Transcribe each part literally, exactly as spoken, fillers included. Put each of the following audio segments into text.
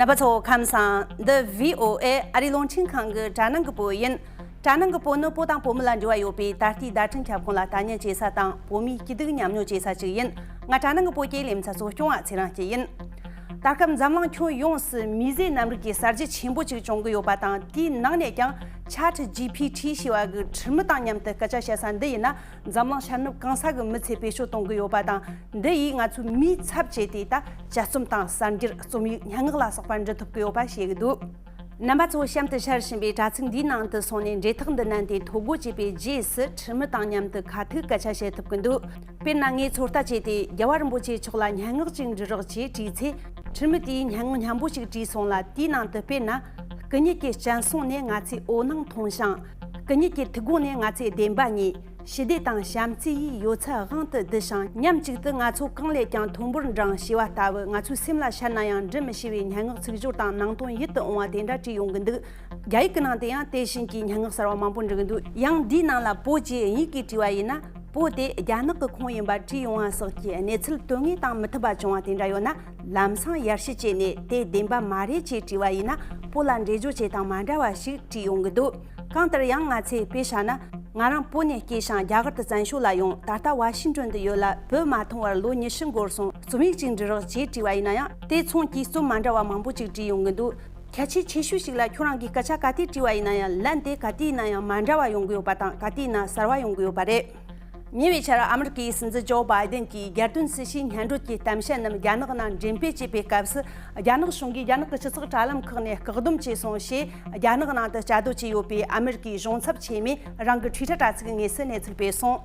རྣམ་པ་ཚོ་ཁམས་བཟང་། འདི་བྷི་ཨོ་ཨེ་ཨ་རིའི་རླུང་འཕྲིན་ཁང་གི་དྲ་ནང་གི་བོད་ཡིན། དྲ་ནང་གི་བོད་ནི་བོད་དང་བོད་མི་ལ་འབྲེལ་བ་ཡོད་པའི་ད་ལྟའི་བརྡ་འཕྲིན་ཁྱབ་ཁོངས་ལ་ལྟ་ཉན་བྱེད་ས་དང་བོད་མིའི་སྐྱིད་སྡུག་མཉམ་མྱོང་བྱེད་ས་ཞིག་ཡིན། ང་དྲ་ནང་གི་བོད་ཀྱི་ལེ་ཚན་གཙོ་སྐྱོང་བ་ཚེ་རིང་སྐྱིད་ཡིན། ད་སྐབས་འཛམ་གླིང་ཁྱོན་ཡོངས་སུ་མིས་བཟོས་གནམ་རིག་གི་གསར་བརྗེ་ཆེན་པོ་ཅིག་བྱུང་གི་ཡོད་པ་དང་། དེའི་ནང་ནས་ཀྱང་Chat G P T ཞེས་པ་གི་ཁྲིམས་མི་དང་མཉམ་དུ་སྐད་ཆ་བཤད་ས་འདི་ཡིན་ན། འཛམ་གླིང་ཤར་ནུབ་གང་ས་གི་མི་ཚོས་བེད་སྤྱོད་གཏོང་གི་ཡོད་པ་དང་། འདི་ཡིས་ང་ཚོའི་མིའི་ཚབ་བྱས་ཏེ་ད་དཔྱད་རྩོམ་དང་གསར་འགྱུར། རྩོམ་ཡིག། སྙན་ངག་ལ་སོགས་པ་འབྲི་ཐུབ་ཀྱི་ཡོད་པ་བཤད་ཀྱི་འདུག་རྣམ་པ་ཚོ་གཤམ་དུ་ཤར་བཞིན་པའི་དྲ་ཚིགས་འདིའི་ནང་དུ་སོང་ནས་འབྲེལ་ཐག་འདི་བསྣན་ཏེ་ཐོ་འགོད་བྱས་པའི་རྗེས་སུ་ཁྲིམས་མི་དང་མཉམ་དུ་ཁ་ཐུག་སྐད་ཆ་བཤད་ཐུབ་ཀྱི་འདུག་དཔེར་ན། ངས་ཚོད་ལྟ་བྱས་ཏེ་རྒྱལ་བ་རིན་པོ་ཆེ་མཆོག་ལ་སྙན་ངག་ཅིག་འབྲི་རོགས་ཞེས་དྲིས་ཚེ། ཁྲིམས་མི་དེས་སྙན་ངག་སྙན་པོ་ཞིག་བྲིས་སོང་ལ། དེའི་ནང་དུ་དཔེར་ན། སྐུ་ཉིད་ཀྱི་སྤྱན་ཟུང་ནས་ང་ཚོའི་འོད་སྣང་མཐོང་ཞིང་། སྐུ་ཉིད་ཀྱི་ཐུགས་དགོངས་ནས་ང་ཚོའི་བདེན་པ་རྙེད། ཞི་བདེ་དང་བྱམས་བརྩེ་ཡི་ཡོད་ཚད་དབང་དུ་བསྡུས་ཤིང་། མཉམ་གཅིག་ཏུ་ང་ཚོ་གང་ལས་ཀྱང་མཐོན་པོར་འབྲང་ཞེས་པ་ལྟ་བུ། ང་ཚོའི་སེམས་ལ་ཤར་ན་ཡང་འབྲི་མི་ཤེས་པའི་སྙན་ངག་ཚིག་སྦྱོར་དང་ནང་དོན་ཡིད་དུ་འོང་བ་དེ་འདྲ་བྲིས་ཡོང་གི་འདུག་རྒྱ་ཡིག་གི་ནང་དུ་ཡང་དེ་བཞིན་གྱི་སྙན་ངག་གསར་བ་མང་པོ་འབྲི་གི་འདུག་ཡང་འདིའི་ནང་ལ་བོད་ཅེས་དབྱིན་ཡིག་གིས་བྲིས་པ་ཡིན་ན། བོད་དེ་རྒྱ་ནག་གི་ཁོངས་ཡིན་པ་བྲིས་ཡོང་བ་སོགས་ཀྱི་གནས་ཚུལ་དོན་དངོས་དང་མི་མཐུན་པ་བྱུང་བ་དེ་འདྲ་ཡོད་ན། ལམ་སང་ཡར་ཞུ་བྱས་ནས་དེ་བདེན་པ་མ་རེད་ཅེས་བྲིས་པ་ཡིན་ན། བོད་ལ་འགྲེལ་བརྗོད་བྱེད་སྟངས་མ་འདྲ་བ་ཞིག་བྲིས་ཡོང་གི་འདུག་གང་ལྟར་ཡང་ང་ཚོས་དཔེ་བཞག་ན། ང་རང་བོད་ནས་སྐྱེས་ཤིང་རྒྱ་གར་དུ་བཙན་བྱོལ་ལ་ཡོང་། ད་ལྟ་ཝ་ཤིང་ཏོན་དུ་ཡོད་ལ། བོད་མ་མཐོང་བར་ལོ་ཉི་ཤུ་འགོར་སོང་། རྩོམ་ཡིག་ཅིག་འབྲི་རོགས་ཅེས་བྲིས་པ་ཡིན་ན་ཡང་། དེ་མཚུངས་ཀྱི་རྩོམ་མ་འདྲ་བ་མང་པོ་ཅིག་བྲིས་ཡོང་གི་འདུག་ཁྱད་ཆོས་ཆེ་ཤོས་ཤིག་ལ། ཁྱོད་རང་གིས་སྐད་ཆ་ག་དུས་བྲིས་པ་ཡིན་ན་ཡང་། ལན་དེ་ག་དུས་ཡིན་ན་ཡང་མ་འདྲ་བ་ཡོང་གི་ཡོད་པ་དང་། ག་དུས་ཡིན་ན་གསར་བ་ཡོང་གི་ཡོད་པ་རེད། ཉེ་བའི་ཆར་ཨ་མི་རི་ཀའི་སྲིད་འཛིན་ཇོ་བྷའི་ཏན་གྱིས་རྒྱལ་དོན་སྲིད་བྱུས་སྙན་སྒྲོན་གྱི་གཏམ་བཤད་རྣམས་རྒྱ་ནག་ནང་འགྲེམས་སྤེལ་བྱེད་པའི་སྐབས་སུ། རྒྱ་ནག་གཞུང་གིས་རྒྱ་ནག་གི་སྤྱི་ཚོགས་དྲ་ལམ་ཁག་ནས་བཀག་སྡོམ་བྱས་སོང་ཞེས། རྒྱ་ནག་ནང་དུ་གཅར་རྡུང་བྱས་ཡོད་པའི་ཨ་མི་རི་ཀའི་གཞུང་ཚབ་ཆེན་མོས་རང་གི་ཊུའི་ཊར་དྲ་ཚིགས་ངོས་སུ་གནས་ཚུལ་སྤེལ་སོང་།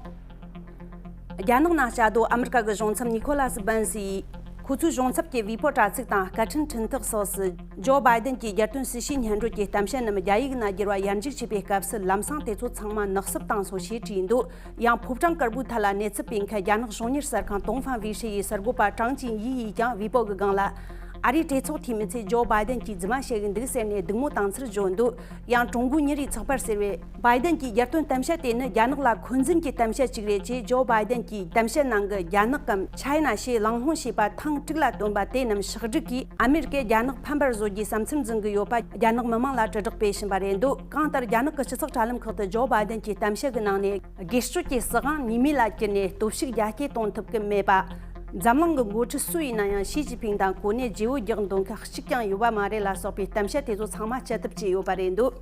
རྒྱ་ནག་ནང་བཅའ་སྡོད་ཨ་མི་རི་ཀ་གི་གཞུང་ཚབ་ནི་ཁོ་ལ་སི་བན་སི་ཡིས། ཁོ་ཚོའི་གཞུང་ཚབ་ཀྱི་ཝི་པོ་དྲ་ཚིགས་དང་སྐད་འཕྲིན་འཕྲིན་སྟེགས་སོགས་སུ། ཇོ་བྷའི་ཏན་གྱིས་རྒྱལ་དོན་སྲིད་བྱུས་སྙན་སྒྲོན་གྱི་གཏམ་བཤད་རྣམས་རྒྱ་ཡིག་ནང་བསྒྱུར་བ་ཡར་འཇུག་བྱས་པའི་སྐབས་སུ། ལམ་སང་དེ་ཚོ་ཚང་མ་ནག་སུབ་བཏང་སོང་ཞེས་བྲིས་འདུག་ཡང་ཕོ་བྲང་དཀར་པོའི་ཐད་ལ་གནས་ཚུལ་སྤེལ་མཁན་རྒྱ་ནག་གཞུང་གཉེར་གསར་ཁང་ཏོང་ཧྥང་ཝེ་ཧྲི་ཡི་གསར་འགོད་པ་ཀྲང་ཅིན་ཡི་ཡིས་ཀྱང་ཝི་པོ་གི་སྒང་ལ། ཨ་རིའི་གྲོས་ཚོགས་འཐུས་མི་ཚོས་ཇོ་བྷའི་ཏན་གྱིས་རྫུན་མ་བཤད་གི་འདུག་ཟེར་ནས་སྡིགས་མོ་བཏང་ཚུལ་བརྗོད་འདུག་ཡང་ཀྲུང་གོའི་ཉིན་རེའི་ཚགས་པར་ཟེར་བས། བྷའི་ཏན་གྱི་རྒྱལ་དོན་གཏམ་བཤད་དེ་ནི་རྒྱ་ནག་ལ་འཁོན་འཛིན་གྱི་གཏམ་བཤད་ཅིག་རེད་ཅེས། ཇོ་བྷའི་ཏན་གྱིས་གཏམ་བཤད་ནང་གི་རྒྱ་ནག་གམ་ཆའི་ན་ཞེས་གླེང་སློང་བྱས་པ་ཐེངས་དྲུག་ལ་བཏོན་པ་དེ་རྣམས་ཕྱག་བསྒྲིགས་ཀྱིས་ཨ་མེ་རི་ཀས་རྒྱ་ནག་ཕམ་པར་བཟོ་རྒྱུའི་བསམ་ཚུལ་འཛིན་གྱི་ཡོད་པ་རྒྱ་ནག་མི་མང་ལ་དྲིལ་བསྒྲགས་སྤེལ་བཞིན་པ་རེད་འདུག་གང་ལྟར་རྒྱ་ནག་གི་སྤྱི་ཚོགས་དྲ་ལམ་ཁག་ཏུ་ཇོ་བྷའི་ཏན་གྱི་གཏམ་བཤད་ཀྱི་ནང་ནས། སྒེར་གཅོད་ཀྱི་སྲིད་དབང་ཉེས་མེད་ལ་གྱུར་ནས་སྟོབས་ཤུགས་རྒྱ་སྐྱེད་གཏོང་ཐུབ་ཀྱི་མེད་པ། འཛམ་གླིང་གི་འགོ་ཁྲིད་སུ་ཡིན་ན་ཡང་ཞི་ཅིན་ཕིང་དང་གོ་གནས་བརྗེ་བོ་རྒྱག་འདོད་མཁན་གཅིག་ཀྱང་ཡོད་པ་མ་རེད་ལ་སོགས་པའི་གཏམ་བཤད་དེ་ཚོ་ཚང་མ་སྤྱི་ཐབས་བྱས་ཡོད་པ་རེད་འདུག་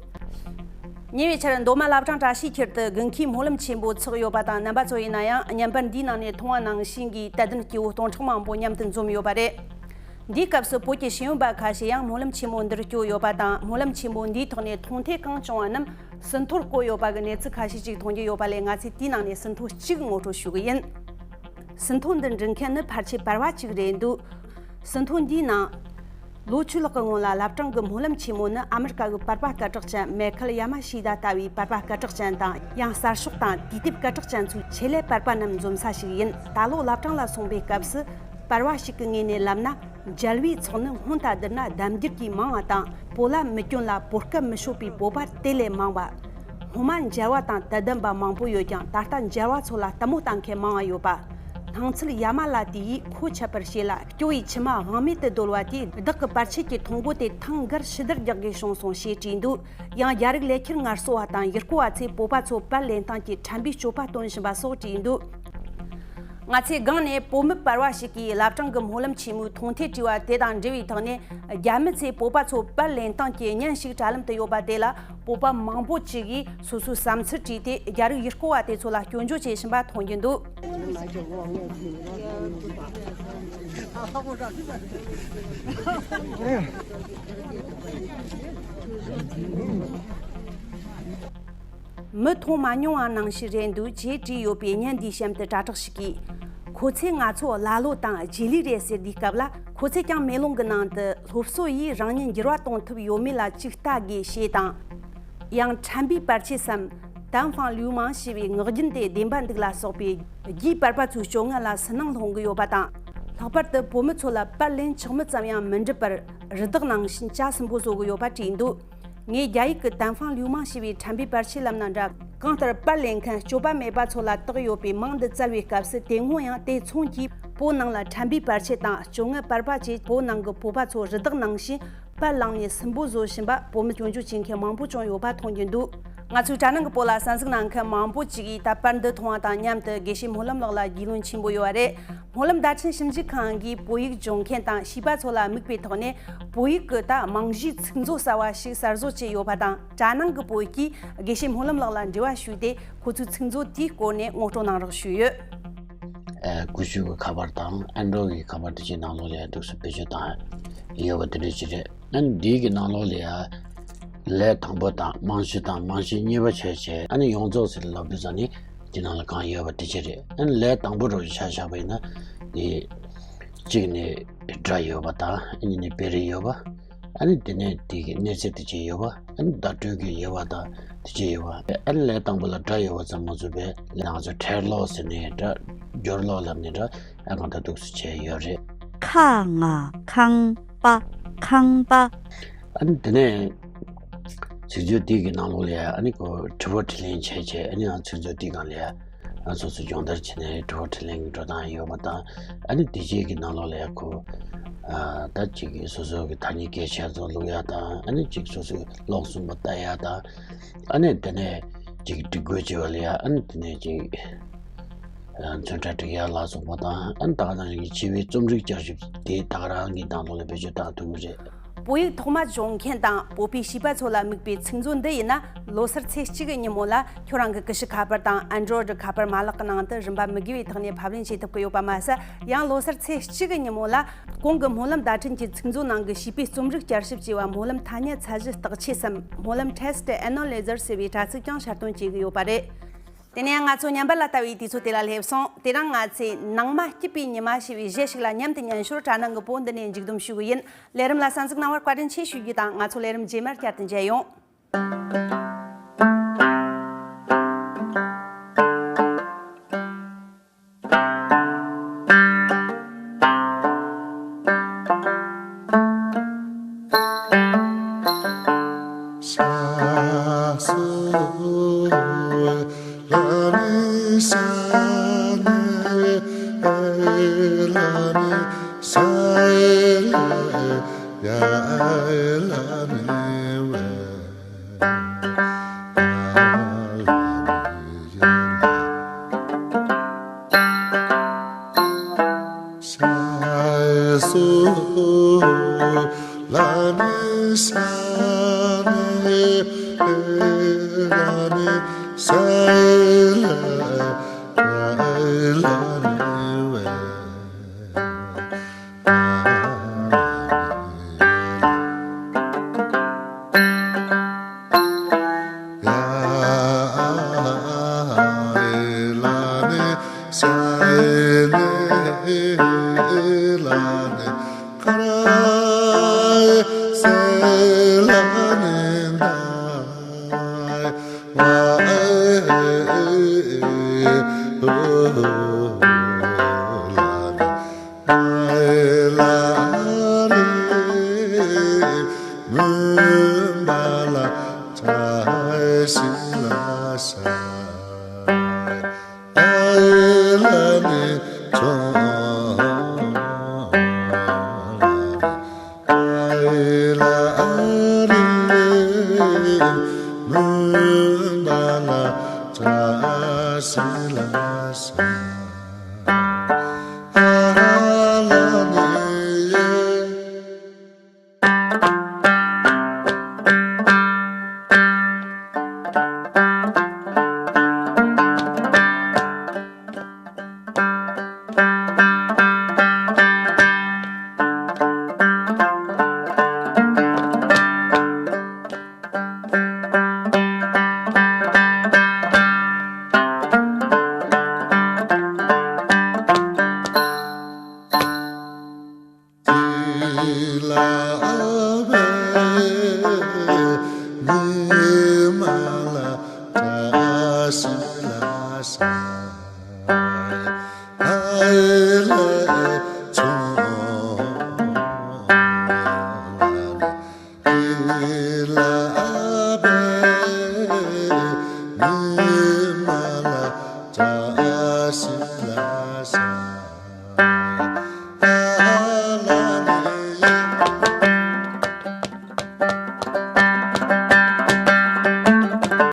ཉེ་བའི་ཆར་མདོ་སྨད་བླ་བྲང་བཀྲ་ཤིས་འཁྱིལ་དུ་དགུན་ཁའི་སྨོན་ལམ་ཆེན་པོ་ཚོགས་ཡོད་པ་དང་། རྣམ་པ་ཚོ་ཡིན་ན་ཡང་བརྙན་པར་འདིའི་ནང་ནས་མཐོང་བ་ནང་བཞིན་གྱི་དད་ལྡན་སྐྱེ་བོ་སྟོང་ཕྲག་མང་པོ་མཉམ་དུ་འཛོམས་ཡོད་པ་རེད། འདིའི་སྐབས་སུ་བོད་ཀྱི་ཤེས་ཡོན་པ་ཁ་ཤས་ཡང་སྨོན་ལམ་ཆེན་མོ་འདིར་བསྐྱོད་ཡོད་པ་དང་། སྨོན་ལམ་ཆེན་མོ་འདིའི་ཐོག་ནས་མཐོང་ཐོས་གང་བྱུང་བ་རྣམས་ཟིན་ཐོར་བཀོད་ཡོད་པ་གི་གནས་ཚུལ་ཁ་ཤས་ཅིག་མཐོང་རྒྱུ་ཡོད་པ་ལས། ང་ཚོས་དེའི་ནང་ནས་ཟིན་ཐོ་གཅིག་ངོ་སྤྲོད་ཞུ་གི་ཡིན། ཟིན་ཐོ་འདི་འབྲི་མཁན་ནི་ཕལ་ཆེར་པར་བ་གཅིག་རེད་འདུག་ཟིན་ཐོ་འདིའི་ནང་། ལོ་བཅུ་ལྷག་གི་སྔོན་ལ་བླ་བྲང་གི་སྨོན་ལམ་ཆེན་མོ་ནི་ཨ་མི་རི་ཀ་གི་པར་པ་སྐད་གྲགས་ཅན་མེ་ཁལ་ཡ་མ་ཤི་ད་ལྟ་བུའི་པར་པ་སྐད་གྲགས་ཅན་དང་། ཡང་གསར་ཤོག་དང་དུས་དེབ་སྐད་གྲགས་ཅན་ཚོའི་ཆེད་ལས་པར་པ་རྣམས་འཛོམས་ས་ཞིག་ཡིན། ད་ལོ་བླ་བྲང་ལ་སོང་པའི་སྐབས་སུ། པར་བ་ཞིག་གི་ངོས་ནས་ལབ་ན། མཇལ་བའི་ཚོགས་ནི་སྔོན་དང་བསྡུར་ན་ལྡབ་འགྱུར་གྱིས་མང་བ་དང་། བོད་ལྭ་མི་གྱོན་ལ་བོད་སྐད་མི་ཤོད་པའི་བོད་པ་དེ་ལས་མང་བ། སྔོན་མ་མཇལ་བ་དང་དད་ལྡན་པ་མང་པོ་ཡོད་ཀྱང་། ད་ལྟ་མཇལ་བ་ཚོ་ལ་ལྟད་མོ་ལྟ་མཁན་མང་བ་ཡོད་པ། སྣང་ཚུལ་ཡ་མ་ལ་དེ་ཡིས་ཁོ་ཆད་པར་བྱེད་ལ། སྐྱོ་བའི་མཆི་མ་དབང་མེད་དུ་བརྡོལ་བ་དེས། བདག་གི་པར་ཆས་ཀྱི་ཐོ་འགོད་དེ་ཐེངས་འགར་ཕྱི་བདར་རྒྱག་དགོས་བྱུང་སོང་ཞེས་བྲིས་འདུག་ཡང་རྒྱ་རིགས་ལས་འཁྱུར་ངལ་གསོ་བ་དང་ཡུལ་སྐོར་བ་ཚོས་བོད་པ་ཚོ་པར་ལེན་སྟངས་ཀྱི་ཁྲམ་པའི་སྤྱོད་པ་སྟོན་བཞིན་པ་སོགས་བྲིས་འདུག་ང་ཚོའི་སྒང་ནས་བོད་མི་པར་བ་ཞིག་གིས་བླ་བྲང་གི་སྨོན་ལམ་ཆེན་མོའི་མཐོང་ཐོས་དྲིས་པ་དེ་དང་འབྲེལ་བའི་ཐོག་ནས། རྒྱ་མི་ཚོས་བོད་པ་ཚོ་པར་ལེན་སྟངས་ཀྱི་བརྙན་ཞིག་དྲ་ལམ་དུ་ཡོད་པ་དེ་ལ། བོད་པ་མང་པོ་ཅིག་གིས་སོ་སོའི་བསམ་ཚུལ་བྲིས་ཏེ། རྒྱ་རིགས་ཡུལ་སྐོར་བ་དེ་ཚོ་ལ་སྐྱོན་བརྗོད་བྱེད་བཞིན་པ་མཐོང་རྒྱུ་འདུག་མི་མཐོང་མ་མྱོང་བ་ནང་བཞིན་རེད་འདུག་ཅེས་བྲིས་ཡོད་པའི་བརྙན་འདིའི་གཤམ་དུ་དྲ་གྲགས་ཤིག་གིས། ཁོ་ཚོས་ང་ཚོ་ཀླ་ཀློ་དང་རྗེས་ལུས་རེད་ཟེར་དུས་སྐབས་ལ། ཁོ་ཚོས་ཀྱང་མེ་ལོང་གི་ནང་དུ་སློབ་གསོ་ཡིས་རང་ཉིད་འགྱུར་བ་གཏོང་ཐུབ་ཡོད་མེད་ལ་ཅིག་ལྟ་དགོས་ཞེས་དང་། ཡང་ཁྲམ་པའི་བར་ཆད་སམ། ཏན་ཧྥང་ལིའུ་མང་ཞེས་པའི་ངག་རྒྱུན་དེ་བདེན་པ་འདུག་ལ་སོགས་པའི་རྒྱའི་པར་པ་ཚོའི་སྤྱོད་ངན་ལ་སུན་སྣང་སློང་གི་ཡོད་པ་དང་། ལྷག་པར་དུ་བོད་མི་ཚོ་ལ་པར་ལེན་ཆག་མི་ཙམ་ཡང་མི་འགྲུབ་པར་རི་དྭགས་ནང་བཞིན་ཇ་སིམ་པོ་བཟོ་གི་ཡོད་པ་བྲིས་འདུག་ངས་རྒྱ་ཡིག་གི་ཏན་ཧྥང་ལིའུ་མང་ཞེས་པའི་ཁྲམ་པའི་བར་ཆད་ལབ་ན་འདྲ། གང་ལྟར་པར་ལེན་མཁན་སྤྱོད་པ་མེད་པ་ཚོ་ལ་བཏགས་ཡོད་པའི་མིང་འདི་བཙལ་བའི་སྐབས་སུ། དེ་སྔོན་ཡང་དེ་མཚུངས་ཀྱིས་བོད་ནང་ལ་ཁྲམ་པའི་བར་ཆད་དང་སྤྱོད་ངན་པར་པ་བཅས། བོད་ནང་གི་བོད་པ་ཚོ་རི་དྭགས་ནང་བཞིན་ པར་བླངས་ནས་སུན་པོ་བཟོ་བཞིན་པ་བོད་མི་སྐྱོན་བརྗོད་བྱེད་མཁན་མང་པོ་བྱུང་ཡོད་པ་མཐོང་རྒྱུ་འདུག། ང་ཚོའི་དྲ་ནང་གི་བོད་ལ་གསན་གཟིགས་གནང་མཁན་མང་པོ་ཅིག་གིས་ད་པར་འདི་མཐོང་བ་དང་མཉམ་དུ་དགེ་བཤེས་སྨོན་ལམ་ལགས་ལ་རྒྱུས་ལོན་ཆེན་པོ་ཡོད་པ་རེད། སྨོན་ལམ་བརྡ་འཕྲིན་ཞིབ་འཇུག་ཁང་གིས་བོད་ཡིག་སྦྱོང་མཁན་དང་ཤེས་པ་ཚོ་ལ་དམིགས་པའི་ཐོག་ནས་བོད་ཡིག་གི་ད་རྨང་གཞིའི་ཚིག་མཛོད་གསར་བ་ཞིག་གསར་བཟོ་བྱས་ཡོད་པ་དང་། དྲ་ནང་གི་བོད་ཀྱིས་དགེ་བཤེས་སྨོན་ལམ་ལགས་ལ་འབྲེལ་བ་ཞུས་ཏེ། ཁོ་ཚོའི་ཚིག་མཛོད་དེའི་སྐོར་ནས་ངོ་སྤྲོད་གནང་རོགས་ཞུས་ཡོད། ཨ། ཀུ་ཤུ་གི་ཁ་པར་དང་ཨན་ཌོ་གི་ཁ་པར་དེ་ཚོའི་ནང་ལོགས་ལ་ཡང་འདུག་སེ་བེད་སྤྱོད་བཏང་ཡོད་པ་དེ་འདྲ་ཅིག་རེད། ཨ་ནི་འདི་གི་ནང་ལོགས་ལ་ཡང་ལས་དང་པོ་དང་རྨང་གཞི་དང་རྨང་གཞི་གཉིས་པ་བྱས་བྱས། ཨ་ནི་ཡོངས་རྫོགས་ཟེར་ལབ་དུས་ཙ་ནི་དེ་ནང་ལ་གང་ཡོད་པ་དེ་ཅིག་རེད། ཨ་ནི་ལས་དང་པོ་རུ་ཆ་བཞག་པ་ཡིན་ན། འདི་གཅིག་ནི་སྒྲ་ཡོད་པ་དང་། གཉིས་ནི་དཔེ་རིས་ཡོད་པ། ཨ་ནི་དེ་ནས་དེ་གི་གནས་ཚད་དེ་ཅིག་ཡོད་པ། ཨ་ནི་བརྡ་སྤྲོད་ཀྱི་ཡོད་པ་དང་དེ་ཅིག་ཡོད་པ། ཨ་ནི་ལས་དང་པོ་ལ་སྒྲ་ཡོད་པ་ཙམ་མ་ཟད་པའི་ལས། ང་ཚོ་ཕྲད་ཀློག་ཟེར་ནའི་འདྲ། སྦྱོར་ཀློག་ལབ་ནའི་འདྲ། ཨ། གང་ལྟར་འདུག་སེ་བྱས་ཡོད་རེད། ཁ་ང་ཁང་པ། ཁང་པ། ཨ་ནི་དེ་ནས་ཚིག་མཛོད་དེ་གི་ནང་ལོགས་ལ་ཡང་ཨ་ནི་ཁོ་དྲི་བ་དྲིས་ལན་བྱས་བྱས། ཨ་ནི་ཡང་ཚིག་མཛོད་དེ་སྒང་ལ་ཡང་ང་ཚོ་ཚོ་སྦྱོང་བརྡར་བྱས་ནས་དྲི་བ་དྲིས་ལན་གྱི་འགྲོ་སྟངས་ཡོད་པ་དང་། ཨ་ནི་དེ་རྗེས་ཀྱི་ནང་ལོགས་ལ་ཡང་ཁོ། ཨ། ད་ཅིག་གི་སོ་སོ་གི་ཐ་སྙད་སྐད་ཆ་ཚོ་བླུག་ཡ་དང་། ཨ་ནི་ཅིག་སོ་སོའི་ཀློག་ཟིན་པ་ལྟ་ཡ་དང་། ཨ་ནི་དེ་ནས་ཅིག་སྒྲིག་བཀོད་བྱེད་པ་ལ་ཡ། ཨ་ནི་དེ་ནས་ཅིག་ཚོན་ཁྲ་སྒྲིག་ཡ་ལ་སོགས་པ་དང་། ཨ་ནི་ད་ག་ནང་བཞིན་གྱི་བྱིས་པའི་རྩོམ་རིག་བསྐྱར་ཞིབ་དེ་ད་ག་རང་གི་ནང་ལོགས་ལ་བེད་སྤྱོད་བཏང་ཐུབ་ཀྱི་རེད། བོད་ཡིག་ཐོག་མ་སྦྱོང་མཁན་དང་བོད་པའི་བྱིས་པ་ཚོ་ལ་དམིགས་པའི་ཚིག་མཛོད་འདི་ཡིན་ན། ལོ་སར་ཚེས་གཅིག་གི་ཉིན་མོ་ལ་ཁྱོད་རང་གི་ཀུ་ཤུ་ཁ་པར་དང་ཨན་ཌོ་རོ་ཌི་ཁ་པར་མ་ལག་གི་ནང་དུ་རིན་པ་མི་དགོས་པའི་ཐོག་ནས་ཕབ་ལེན་བྱེད་ཐུབ་ཀྱི་ཡོད་པ་མ་ཟད། ཡང་ལོ་སར་ཚེས་གཅིག་གི་ཉིན་མོ་ལ་གོང་གི་སྨོན་ལམ་བརྡ་འཕྲིན་གྱི་ཚིག་མཛོད་ནང་གི་བྱིས་པའི་རྩོམ་རིག་བསྐྱར་ཞིབ་ཅེས་པ། སྨོན་ལམ་ཐ་སྙད་ཚད་གཞི་བརྟག་དཔྱད་སམ། སྨོན་ལམ་Text Analyzer ཟེར་བའི་དྲ་ཚིགས་ཀྱང་ཕྱིར་འདོན་བྱེད་ཀྱི་ཡོད་པ་རེད། དེ་ནས་ང་ཚོ་ཉམས་པ་ལ་ལྟ་བའི་དུས་ཚོད་དེ་ལ་སླེབས་སོང་། དེ་རིང་ང་ཚོས་ནང་མ་སྐྱིད་པའི་ཉི་མ་ཞེས་པའི་གཞས་ཤིག་ལ་མཉམ་དུ་ཉན་ཞོར། དྲ་ནང་གི་བོད་འདི་ནས་མཇུག་བསྡོམས་ཞུ་གི་ཡིན། ལས་རིམ་ལ་གསན་གཟིགས་གནང་བར་བཀའ་དྲིན་ཆེ་ཞུ་རྒྱུ་དང་། ང་ཚོ་ལས་རིམ་རྗེས་མར་བསྐྱར་དུ་མཇལ་ཡོང་།